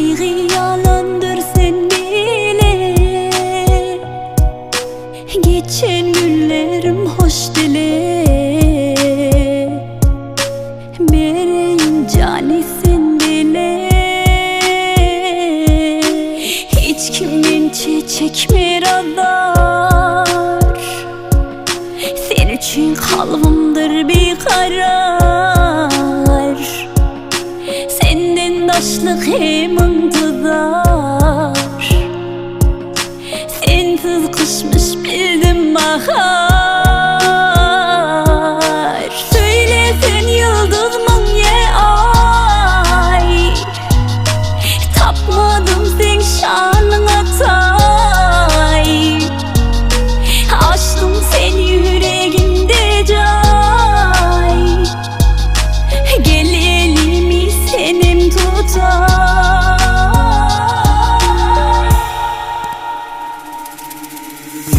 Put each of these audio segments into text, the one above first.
Saýgy ýalandyr sen bile Geçen günlerim hoş dile Bereýin jany sen bile Hiç kim mençe çekmer azar Sen üçin kalbymdyr bikarar Senden daşlyk hem intizar Sensiz gyşmyş bildim bahar Söýle sen ýyldyzmyň ýe aý Tapmadym seň şanyňa taý Açdym sen ýüregimde jaý Gel elimi senem tutaý.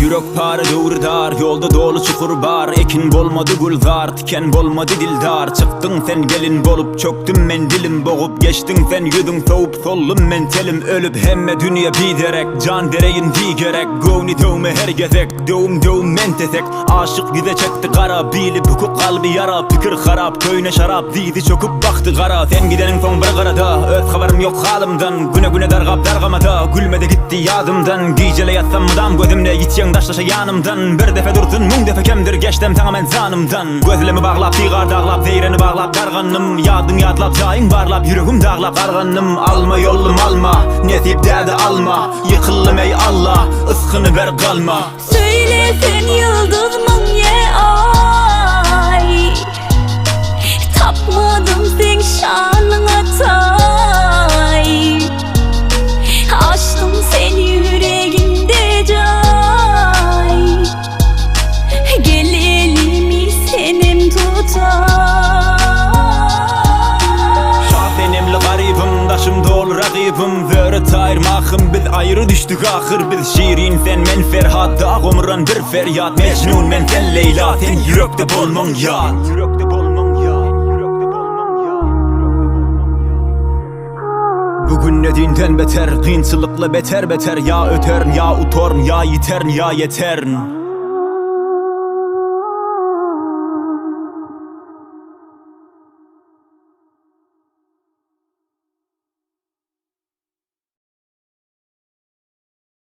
Ýürek para döwri dar, ýolda doly çukur bar Ekin bolmady gülzar, tiken bolmady dildar Çykdyň sen gelin bolup, çökdüm men dilim bogup Geçdiň sen ýüzüň sowup, soldum men telim ölüp Hemme dünýe biderek, jan bereýin bigerek Göwni döwme her gezek, döwüm-döwüm men tesek Aşyk ýüze çekdi gara, bili bükük kalby ýara Pikir harap, köýne şarap, dyzy çöküp bagty gara Sen gideniň soň bir gyrada, öz habarym ýok halymdan Güne-güne dargap dargamada, gülmedi gitdi ýadymdan Gijele ýatsam mydam gözümde, ýitýäň daşlaşa ýanymdan Bir depe dursun, müň depe kemdir, geçsem saňa men janymdan Gözlemi baglap, digar daglap, zeýreni baglap dargandym Ýadyň ýatlap, jaýyň barlap, ýüregim daglap gargandym Alma ýollum alma, nesip däde alma, ýykyldym eý Alla, ysgyny ber galma. Söýle sen ýyldyzmyň ýe aý Tapmadym seň şanyňa taý Açdym sen ýüregimde jaý Gel elimi senem tutaý. Şa senemli garybym daşym doly ragybym Zöre taýyr mahym biz aýry düşdük ahyr biz Şirin sen men Ferhat dag omran bir feryat Mejnun men sen Leýla sen ýürekde bolmaň ýat Ýürekde bolmaň ýat Ýürekde bolmaň ýat Ýürekde bolmaň ýat Bu günde dünden beter kynçylykly beter beter Ýa öterin ýa utaryn ýa ýiterin ýa ýeterin.